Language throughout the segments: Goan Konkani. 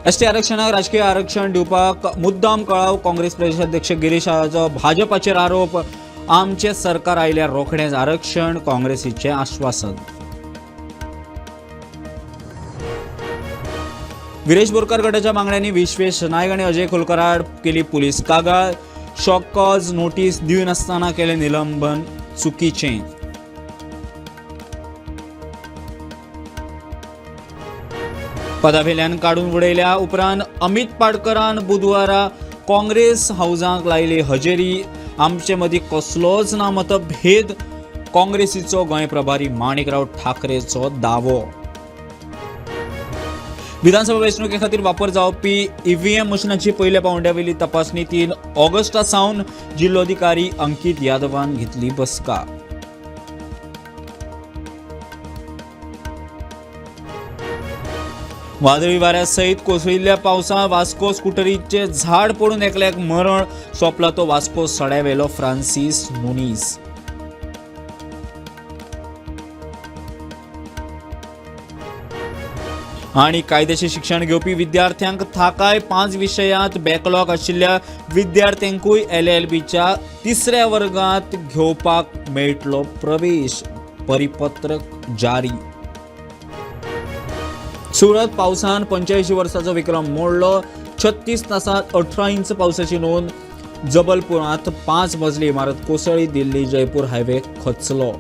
एसटी आरक्षणाक राजकीय आरक्षण दिवपाक मुद्दाम कळाव. काँग्रेस प्रदेशाध्यक्ष गिरीश हाचो भाजपाचेर आरोप. आमचें सरकार आयल्यार रोखडेंच आरक्षण, काँग्रेसीचें आश्वासन. विरेश बोरकार गटाच्या मागण्यांनी विश्वेश नायक आनी अजय खोलकर आड केली पुलीस कागाळ. शॉकॉज नोटीस दिनासतना केलें निलंबन चुकीचें. पदावेल्यान काडून उडयल्या उपरांत अमित पाडकरान बुधवारा काँग्रेस हावजांक लायली हजेरी. आमचे मदीं कसलोच ना मतभेद, काँग्रेसीचो गोंय प्रभारी माणिकराव ठाकरेचो दावो. विधानसभा वेंचणुके खातीर वापर जावपी ईव्हीएम मशिनाची पयल्या पावंड्यावेली तपासणी 3 ऑगस्टा सावन जिल्लोधिकारी अंकित यादवान घेतली बसका. वादळी वाऱ्या सयत कोसळिल्ल्या पावसांत वास्को स्कुटरीचें झाड पडून एकल्याक मरण. सोंपला तो वास्को सड्यावेलो फ्रांसीस नुनीस. आनी कायद्याचें शिक्षण घेवपी विद्यार्थ्यांक थाकाय. 5 विशयांत बॅकलॉग आशिल्ल्या विद्यार्थ्यांकूय LLBच्या तिसऱ्या वर्गांत घेवपाक मेळटलो प्रवेश. परिपत्रक जारी. सुरत पावसान 85 वर्साचो विक्रम मोडलो. 36 तासांत 18 इंच पावसाची नोंद. जबलपुरांत 5 मजली इमारत कोसळ्ळी. दिल्ली जयपूर हायवे खचलो.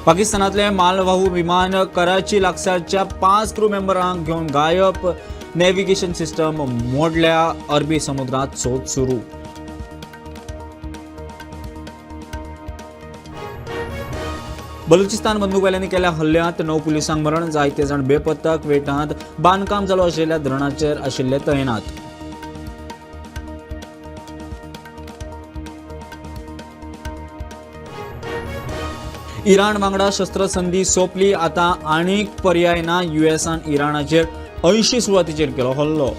पाकिस्तानातले मालवाहू विमान कराची लागसारच्या 5 क्रू मेंबरांक घेवन गायब. नेव्हिगेशन सिस्टम मोडल्या. अरबी समुद्रात सोद सुरू. बलुचिस्तान बंदूकवाल्यांनी केल्या हल्ल्यांत 9 पुलिसांक मरण, जायते जाण बेपत्ता. क्वेटांत बांदकाम चालू आशिल्ल्या धरणाचेर आशिल्ले तैनात. इराण वांगडा शस्त्रसंधी सोंपली, आतां आनीक पर्याय ना. युएसान इराणाचेर 80 सुवातीचेर केलो हल्लो.